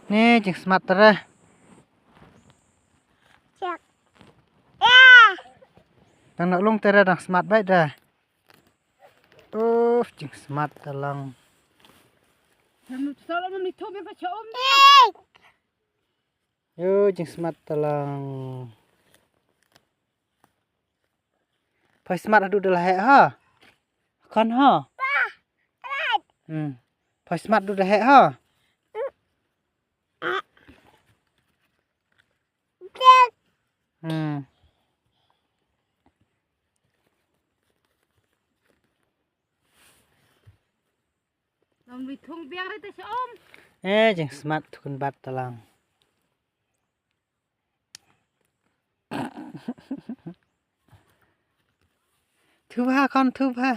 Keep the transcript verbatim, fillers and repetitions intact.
Ni jingsmat tara. Dang na lung tara dang smat bait da. Uf, jingsmat talang. Yo, jingsmat talang. Phai smat haduh da la heh ha. Kan ha. Hmm. Phai smat haduh da la heh ha. Hmm. Lam wi thung biang re te sha om. Eh, jingsmat thukun bat talang. Thu bha kon thu bha.